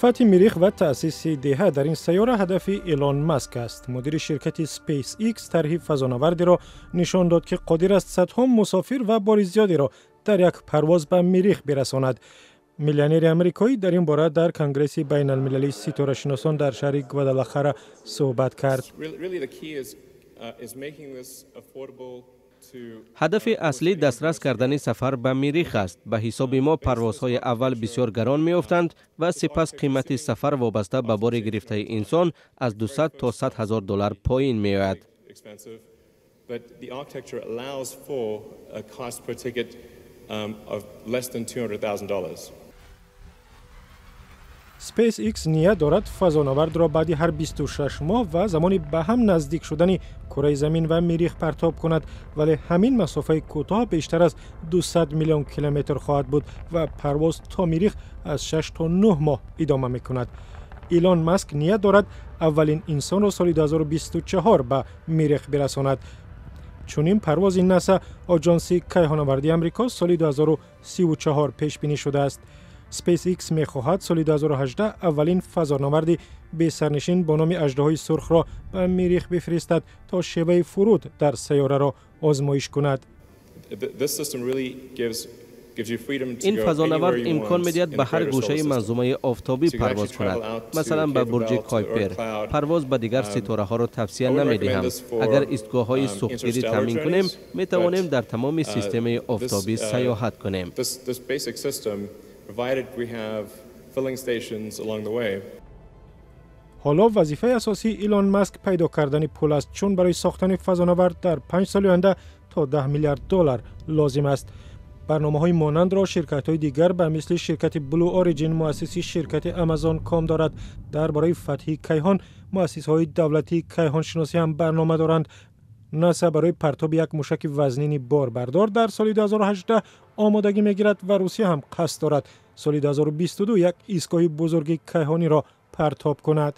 Фатҳи Мирих ва таъсиси деҳа дар ин сайёра ҳадафи Илон Маск аст. Мудири ширкати SpaceX тарҳи фазонавардиро нишон дод, ки қодир аст садҳо мусофир ва бори зиёдеро дар як парвоз ба Мирих бирасонад. Миллионери амрикоӣ дар ин бора дар Конгресси байналмилалии ситорашиносон дар шаҳри Гвадалахара суҳбат кард. Ҳадафи аслӣ дастрас кардани сафар ба Мирих аст. Ба ҳисоби мо, парвозҳои аввал бисёр гарон меёфтанд ва сипас қимати сафар вобаста ба бори гирифтаи инсон аз 200 то 100 ҳазор доллар поин меояд. SpaceX ният дорад фазонавардро баъди ҳар 26 моҳ ва замони ба ҳам наздик шудани кураи Замин ва Мирих партоб кунад, вале ҳамин масофаи кӯтоҳ бештар аз 200 миллион километр хоҳад буд ва парвоз то Мирих аз 6 то 9 моҳ идома мекунад. Илон Маск ният дорад аввалин инсонро соли 2024 ба Мирих бирасонад. Чунин парвози НАСА, оҷонси кайҳонавардии Амрико, соли 2034 пешбинӣ шудааст. SpaceX мехоҳад соли 2018 аввалин фазонаварди бесарнишин бо номи Аждаҳои сурхро ба Мирих бифиристад, то шеваи фуруд дар сайёраро озмоиш кунад. Ин фазонавард имкон медиҳад ба ҳар гӯшаи манзумаи офтобӣ парвоз кунад, масалан, ба бурҷи Койпер. Парвоз ба дигар ситораҳоро тавсия намедиҳам. Агар истгоҳҳои сӯхтгирӣ таъмин кунем, метавонем дар тамоми системаи офтобӣ саёҳат кунем. Ҳоло вазифаи асосии Илон Маск пайдо кардани пул аст, чун барои сохтани фазонавард дар 5 соли оянда то 10 миллиард доллар лозим аст. Барномаҳои монандро ширкатҳои дигар ба мисли ширкати Blue Origin, муассиси ширкати Amazon ком дорад. Дар бораи фатҳи кайҳон муассисҳои давлатии кайҳоншиносӣ ҳам барнома доранд. НАСА барои партоби як мушаки вазнини борбардор дар соли 2018 омодагӣ мегирад ва Русия ҳам қасд дорад соли 2022 як истгоҳи бузурги кайҳониро партоб кунад.